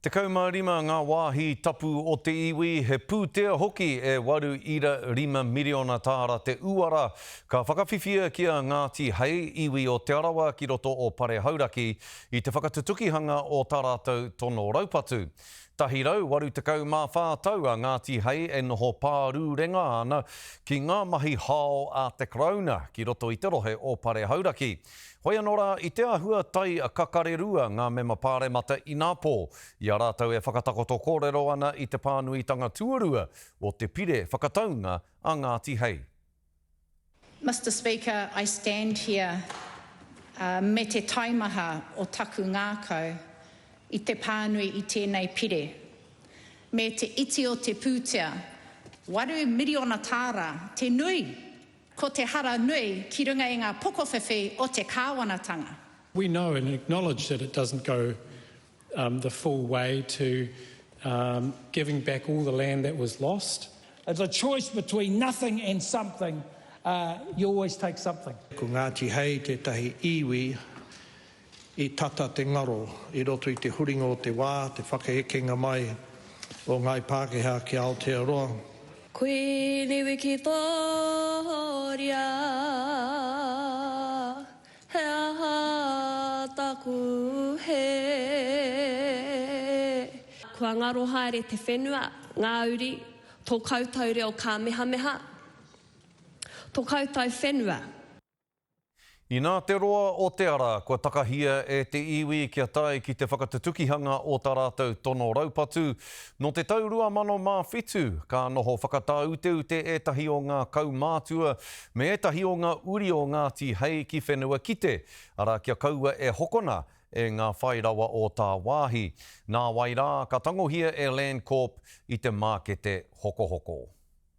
15 ngā wāhi tapu o te iwi, he pūtea hoki e 8.5 miriona tāra te uara, ka whakawhiwhia ki a Ngāti Hei, iwi o Te Arawa ki roto o Pare Hauraki i te whakatutukihanga o tā rātou tono raupatu. 184 tau a Ngāti Hei e noho pārūrenga ana ki ngā mahi hao a te Karauna ki roto i te rohe o Pare Hauraki. Hoi anō rā, i te āhua tai kakarerua ngā mema pāremata inapō, i a rātou e whakatakoto kōrero ana i te pānuitanga tuarua o te pire whakataunga a Ngāti Hei. Mister Speaker, I stand here me te taimaha o taku ngākau i te pānui i tēnei pire. Me te iti o te pūtea, waru miriona tāra te nui! Ko te hara nui ki runga i ngā pokowhiwhi o te kāwanatanga. We know and acknowledge that it doesn't go the full way to giving back all the land that was lost. The choice between nothing and something, you always take something. Ko Ngāti Hei tētahi iwi I tata te ngaro i roto i te huringa o te wā, te whakaekenga mai o Ngāi Pākehā ki Aotearoa. Kuini Wikitoria, he aha taku he? Kua ngaro haere te whenua, ngā uri, tō koutou reo kāmehameha, tō koutou whenua. Inā te roa o te ara kua takahia e te iwi kia tae ki te whakatutukihanga o tā rātou tono raupatu, nō te tau 2007 ka noho whakatāuteute ētahi o ngā kaumātua me ētahi o ngā uri o Ngāti Hei ki whenua kite, arā kia kaua e hokona e ngā whai rawa o tāwāhi. Nāwai rā ka tangohia e Landcorp i te mākete hokohoko.